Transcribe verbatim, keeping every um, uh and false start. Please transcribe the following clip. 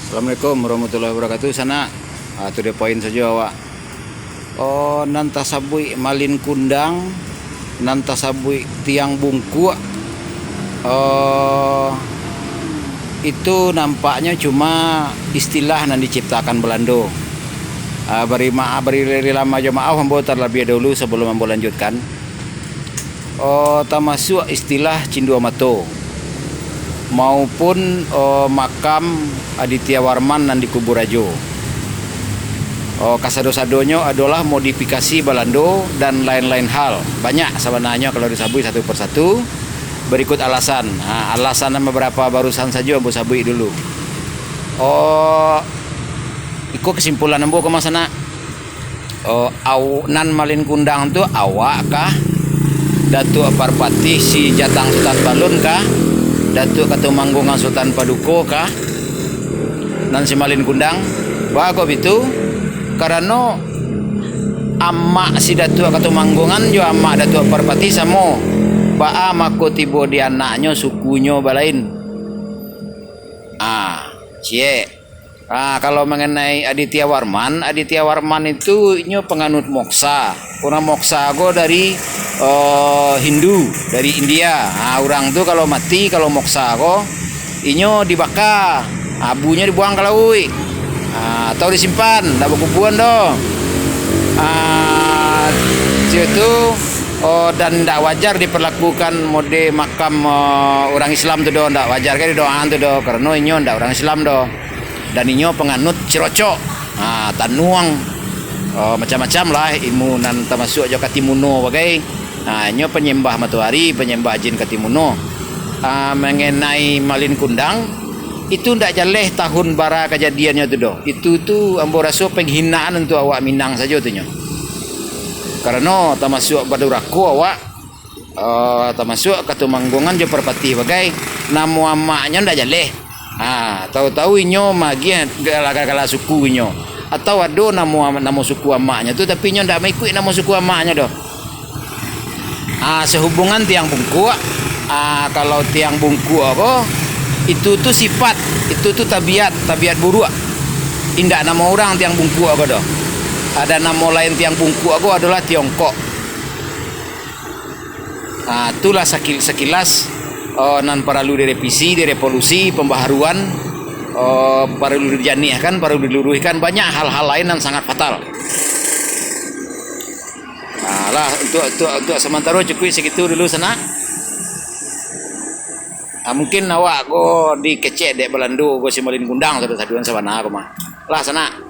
Assalamualaikum warahmatullahi wabarakatuh, sanak. Ah, to the point sajo awak. Oh, nan tasabuik Malin Kundang, nan tasabuik Tiang Bungkuak, oh, itu nampaknyo cuma istilah nan diciptakan Balando. Ah, bari ma-, bari lama jo maaf ambo talabiah dahulu sabalum ambo lanjutkan. Oh, tamasuak istilah Cindua Mato maupun, oh, makam Aditya Warman nan di Kuburajo. Oh, kasado-sadonyo adolah modifikasi Balando dan lain-lain hal. Banyak sabananyo kalau disabuik satu persatu. Barikut alasan. Ha, alasan nan babarapa barusan sajo ambo sabuik dulu. Oh, iko kesimpulan ambo ko, Mas Anak. Oh, au-, nan Malin Kundang tu awak kah? Datuak Parpatih si Jatang Sutan Balun kah? Datuak Katumanggungan Sutan Paduko kah? Nan si Malin Kundang? Baa kok bitu? Karano amak si Datuak Katumanggungan jo amak Datuak Parpatih samo. Baa mako tibo di anaknyo sukunyo balain? Ah, ciek. Ah, kalau manganai Aditya Warman, Aditya Warman itu inyo panganut moksa. Urang moksa ko dari, eh, Hindu, dari India. Ah, urang tu kalau mati, kalau moksa ko, inyo dibaka, abunyo dibuang ka lauik. Ah, atau disimpan, ndak bakubuan doh. Ah, situ, oh, dan ndak wajar diperlakukan mode makam, eh, urang Islam tu doh, ndak wajar kan didoakan tu doh, karano inyo ndak urang Islam doh. Dan inyo panganut cirocok, ha, tanuang, eh, macam-macam lah ilmu nan tamasuak jo katimuno bagai. Ha, inyo panyambah matoari, panyambah jin katimuno. Ha, manganai Malin Kundang, itu ndak jaleh tahun bara kajadiannyo tu doh. Itu tu ambo raso penghinaan untuak awak Minang sajo tu nyo. Karano tamasuak badurako awak, eh, tamasuak Katumanggungan jo Parpatih bagai, namo amaknyo ndak jaleh. Ha, tahu-tahu inyo magiah gala-gala suku inyo. Atau ado namo, namo suku amaknyo tu, tapi inyo ndak maikuik namo suku amaknyo doh. Ha, sahubungan Tiang Bungkuak, ha, kalau Tiang Bungkuak ko, itu tu sifat, itu tu tabiat, tabiat buruak. Indak namo urang Tiang Bungkuak ko doh. Ada namo lain Tiang Bungkuak ko adolah Tiongkok. Ah, itulah sakil-, sakilas, oh, nan paralu direvisi, direvolusi, pembaharuan, oh, paralu dijaniahkan, paralu diluruihkan, banyak hal-hal lain nan sangat fatal. Ah, lah, untuk, untuk, untuk samantaro cukuik sagitu dulu, sanak. Ah, mungkin awak ko dikecek dek Balando ko si Malin Kundang sado-sadoan sabana ko mah. Lah, sanak.